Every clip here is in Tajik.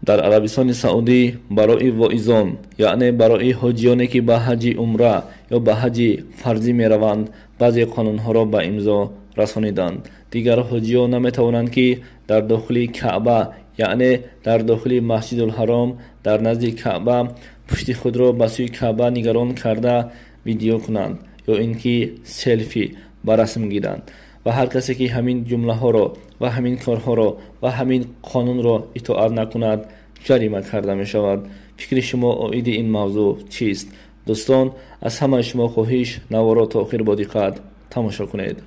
Дар Арабистони Саудӣ барои воизон, яъне барои ҳоҷиёне ки ба ҳаҷи умра ё ба ҳаҷи фарзӣ мераванд, баъзе қонунҳоро ба имзо расониданд. Дигар ҳоҷиён наметавонанд ки дар дохили Каъба, яъне дар дохили Масҷидулҳаром дар назди Каъба пушти худро ба сӯи Каъба нигарон карда видео кунанд ё ин ки селфи ба расм гиранд. Ва ҳар касе ки ҳамин ҷумлаҳоро ва ҳамин корҳоро ва ҳамин қонунро итоат накунад, ҷарима карда мешавад. Фикри шумо оиди ин мавзӯъ чист? Дӯстон, аз ҳамаи шумо хоҳиш, наворо то охир бо диққат тамошо кунед.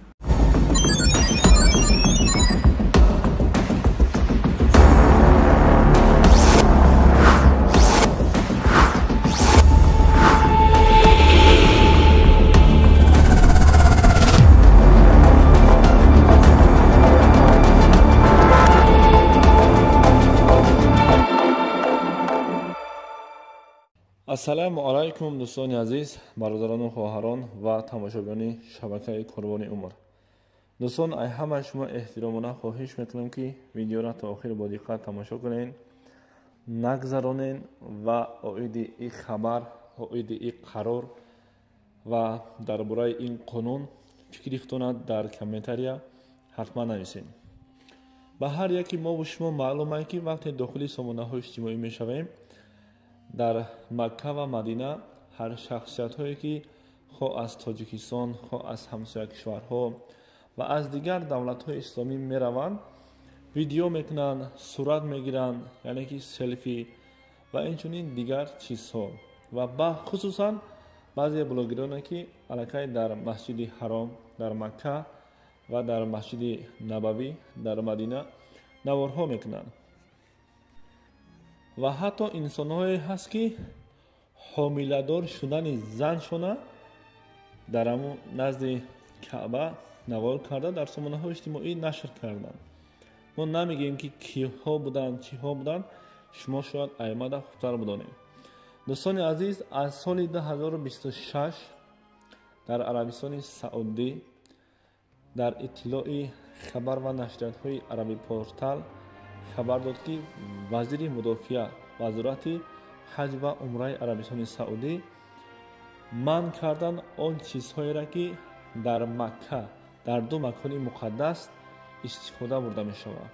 Ассалому алайкум, дӯстони азиз, бародарону хоҳарон ва тамошобинони шабакаи Қурбони Умр. Дӯстон, ай ҳамаи шумо эҳтиромона хоҳиш мекунам ки видеоро то охир бо диққат тамошо кунед, нагзаронед ва оиди ин хабар, оиди ин қарор ва дар бораи ин қонун фикри худтонро дар комментария ҳатман нависед. Ба ҳар яке мову шумо маълум аст ки вақте дохили сомонаҳои иҷтимоӣ мешавем, дар Макка ва Мадина ҳар шахсиятҳое ки хоҳ аз Тоҷикистон, хоҳ аз ҳамсоя кишварҳо ва аз дигар давлатҳои исломӣ мераванд, видео мекунанд, сурат мегиранд, яъне ки селфи ва инчунин дигар чизҳо. Ва хусусан баъзе блогероне ки аллакай дар Масҷиди Ҳаром дар Макка ва дар Масҷиди Набавӣ дар Мадина наворҳо мекунанд. Ва ҳатто инсонҳое ҳаст ки ҳомиладор шудани заншона дар ҳамун назди Каъба навор карда дар сомонаҳои иҷтимоӣ нашр карданд. Мо намегӯем ки киҳо буданд, чиҳо буданд, шумо шояд аймада хубтар бидонед. Дӯстони азиз, аз соли 2026 дар Арабистони Саудӣ дар иттилои хабар ва нашриятҳои Араби Портал хабар дод ки вазири мудофиа вазорати ҳаҷ ва умраи Арабистони Саудӣ манъ кардан он чизҳоеро ки дар Макка, дар ду макони муқаддас истифода бурда мешавад.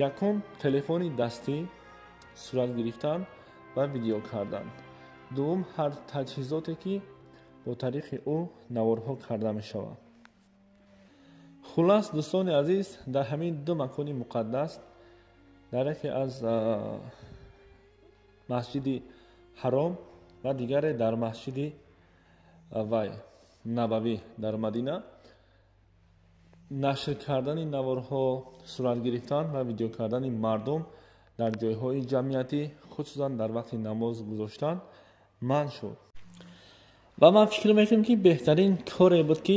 Якум, телефони дастӣ сурат гирифтан ва видео кардан. Дуввум, ҳар таҷҳизоте ки бо тариқи ӯ наворҳо карда мешавад. Хулас, дӯстони азиз, дар ҳамин ду макони муқаддас, дар яке аз Масҷиди Ҳаром ва дигаре дар Масҷиди вай Набавӣ дар Мадина, нашр кардани наворҳо, сурат гирифтан ва видео кардани мардум дар ҷойҳои ҷамъиятӣ, хусусан дар вақти намоз гузоштан, манъ шуд. Ва ман фикр мекунам ки беҳтарин коре буд ки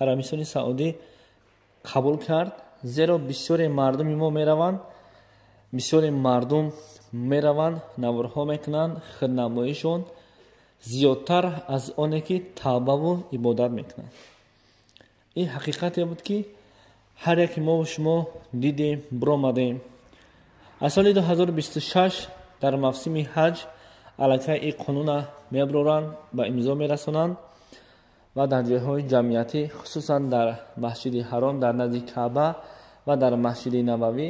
Арабистони Саудӣ қабул кард, зеро бисёре мардуми мо мераванд, бисёре мардум мераванд, наворҳо мекунанд, худнамоишон зиёдтар аз оне ки тавбаву ибодат мекунанд. Ин ҳақиқате буд ки ҳар яке мову шумо дидем, биромадем. Аз соли 2026 дар мавсими ҳаҷ аллакай ин қонуна меброранд, ба имзо мерасонанд ва дар ҷойҳои ҷамъиятӣ, хусусан дар Масҷиди Ҳаром дар назди Каъба ва дар Масҷиди Набавӣ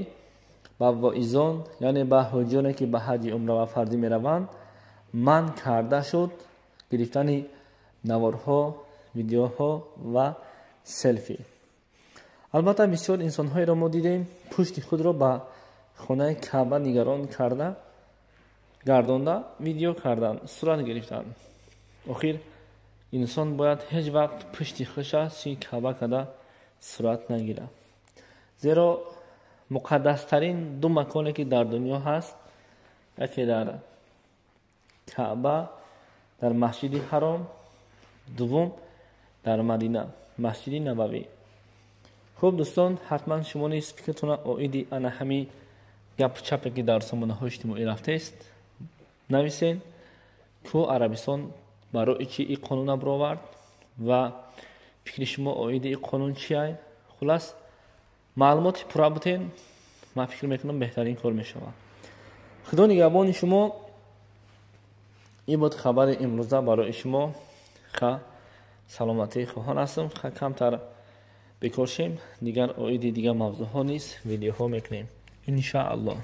ба воизон, яъне ба ҳоҷиёне ки ба ҳаҷи умра ва фарзӣ мераванд, манъ карда шуд гирифтани наворҳо, видеоҳо ва селфи. Албатта бисёр инсонҳоеро мо дидем пушти худро ба хонаи Каъба нигарон карда, гардонда видео карданд, сурат гирифтанд. Охир инсон бояд ҳеҷ вақт пушти худша сӯи Каъба карда сурат нагирад, зеро муқаддастарин ду маконе ки дар дунё ҳаст, яке дар Каъба, дар Масҷиди Ҳаром, дуввум дар Мадина, Масҷиди Набавӣ. Хуб дӯстон, ҳатман шумо низ фикртонро оиди ана ҳамин гапу чапе ки дар сомонаҳои иҷтимоӣ рафтест нависед, ку Арабистон барои чӣ ин қонунро баровард ва фикри шумо оиди ин қонун чиай. Хулас, маълумоти пурра бутен, ман фикр мекунам беҳтарин кор мешавад. Худо нигаҳбони шумо. Ин буд хабари имрӯза барои шумо. Ха, саломатӣ хоҳон ҳастам. Ха, камтар бекор шем, дигар оиди дигар мавзӯъҳо низ видеоҳо мекунем, иншааллоҳ.